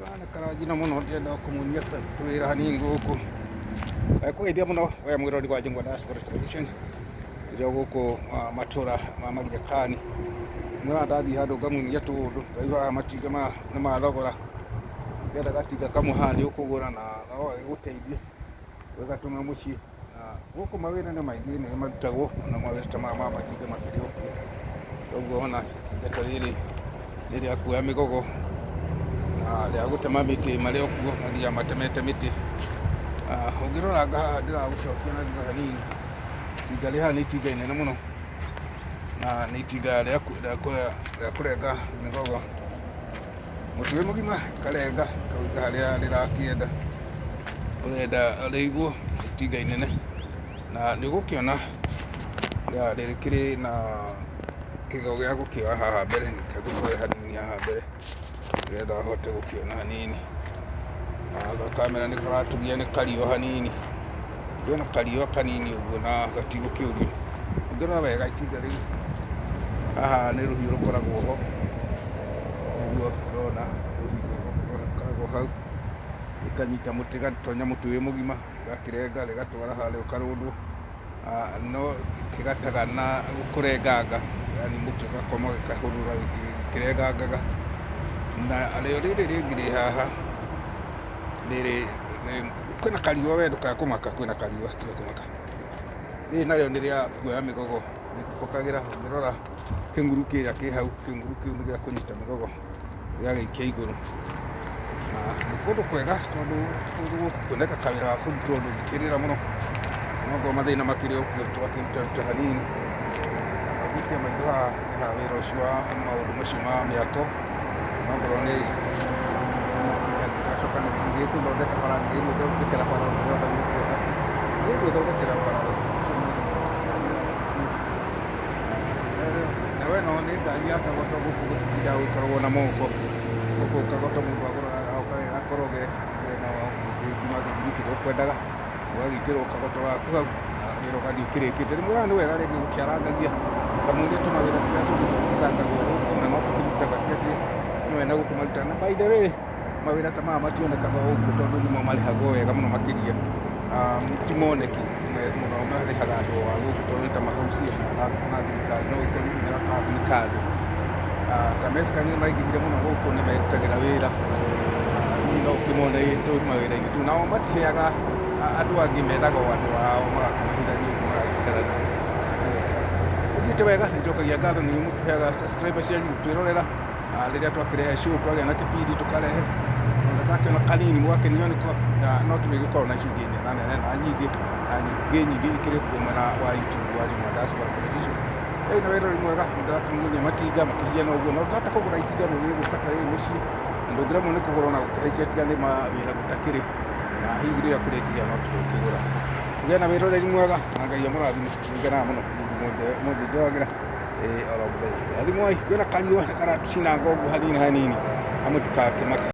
Riũa nĩ karanjina mũno ndĩrenda kũmuonia tũwĩra hanini gũkũ. Kũgeithia mũno we mwĩrori wa Njũng'wa Diaspora Television rĩrĩa gũkũ matũra ma Mariakani. Nĩwona ndathiĩ handũ ngamuonia tũũndũ, ngaigua haha matinga maya nĩ ma thogora. Ũngĩenda gatinga kamwe haha nĩ ũkũgũra na no gagĩgũteithie ũgĩgatũme mũciĩ. Na gũkũ mawĩra nĩ maingĩ nĩ marutagwo ona mawĩra ta maya ma matinga makĩrĩ o kuo. Koguo ona itinga ta rĩrĩ nĩ rĩa kuoya mĩgogo na rĩa gũtema mĩtĩ marĩ o kuo, mathiaga matemete mĩtĩ. Ũngĩrora haha ndĩragũcokia na thutha hanini, itinga rĩ haha nĩ itinga inene mũno na nĩ itinga rĩa kũrenga mĩgogo. Mũtĩ wĩ mũgima rĩkarenga rĩkawĩiga harĩa rĩrakĩenda, ũrenda rĩigwo itinga inene. Na nĩ ũgũkĩona rĩkĩrĩ na kĩgego gĩa gũkĩoya haha mbere, reke ngũtware hanini haha mbere nĩgetha ũhote gũkĩona hanini. Na gakamera nĩ karatũgia nĩ kariũa hanini, kwĩna kariũa kanini ũguo na gatigũkĩũrio. Ũngĩrora wega itinga rĩu haha nĩ rũhiũ rũkoragwo ho. Ũguo ũrona rũhiũ rũkoragwo hau, rũkanyita mũtĩ rĩgatonya mũtĩ wĩ mũgima, rĩgakĩrenga rĩgatwara harĩa ũkarũndwo, no kĩgataga na kũrenganga, yaani mũtĩ ũgakoma gĩkahũrũra gĩkĩrengangaga. Na rĩo rĩrĩ rĩngĩ rĩ haha, rĩrĩ kwĩna kariũa we ndũkae kũmaka, kwĩna kariũa tiga kũmaka. Rĩrĩ narĩo nĩ rĩa kuoya mĩgogo, rĩtibokagĩra ũngĩrora kĩng'uru kĩrĩa kĩ hau, kĩng'uru kĩu nĩ gĩa kũnyita mĩgogo gĩgagĩikia igũrũ. Na nĩ kũndũ kwega tondũ kũndũ gũkũ kuoneka kawĩra ga kũrutwo ndũngĩkĩrĩra mũno, no ngorwo mathĩna makĩrĩ o kuo tũgakĩrutaruta hanini. Na ũngĩikia maitho haha nĩ ha wĩra ũcio wa maũndũ macio ma mĩako, no ngorwo nĩ makinya gĩgacoka gĩgũthondeka bara, gĩgũthondekera bara ũngĩrora hau nĩũkuona gĩgwĩthondekera bara. Nawe no nĩ ngari ya kagoto gũkũ gũtitindaga gũgĩkoragwo na moko, gũkũ kagoto mũndũ agũraga gagoka ge gakoroge na ũgĩthima gĩthimi kĩrĩa ũkwendaga, ũgagĩitĩrwo kagoto gaku hau na wĩra ũgathiĩ ũkĩrĩkĩte. Rĩmwe na nĩ wega rĩngĩ gũkĩarangagia kamũira tũmawĩra tũrĩa tũngĩ tũrutangagwo gũkũ na no tũkĩrutaga ti atĩ nĩ wega gũkũ marutaga. Na by the way mawĩra ta maya mationekaga gũkũ tondũ nĩmo marĩhagwo wega mũno makĩria. Ti moneki mũno marĩhaga andũ a gũkũ tondũ nĩ ta mahauci na thirikari no ĩkorwo hihi nĩ gakambuni ka andũ. Ta Mexican nĩ maingĩhire mũno gũkũ nĩ merutagĩra wĩra, hihi no ũkĩmone mawĩra-inĩ tu. Nao matiheaga andũ angĩ methaga o andũ ao magakĩmahithania ũguo magagĩikara nao. Ũthiĩte wega, nĩ njokagia ngatho nĩ inyuĩ mũtũheaga subscriber cianyu gũtwĩrorera. Rĩrĩa twakĩrehe show twagĩa na kĩbindi tũkarehe ona ndakĩona kanini mũgakenio nĩko, na no tũrĩgĩkorwo na icio ingĩ nene nene na nyingĩ na nyingĩ nyingĩ ikĩrĩ kuo mwena wa YouTube wa Njũng'wa Diaspora Television. Ĩĩ nĩ wĩrori mwega, nĩndakĩmuonia matinga makĩhiana ũguo, na ũngĩhota kũgũra itinga rĩrĩ rĩgũka ta rĩrĩ mũciĩ, na ndũngĩremwo nĩ kũgũra ona gũkĩhaicia tiga nĩ mawĩra gũtakĩrĩ, na hihi rĩrĩa kũrĩkĩgĩa no tũrĩkĩgũra. Mũgĩe na wĩroreri mwega na Ngai amũrathime, nĩngenaga mũno nĩ inyuĩ mũndĩndoragĩra. Ĩĩ oro mũthenya. Rathimwoi, kwĩna kariũa nĩ karatũcinanga ũguo hanini hanini, na mũtikakĩmake.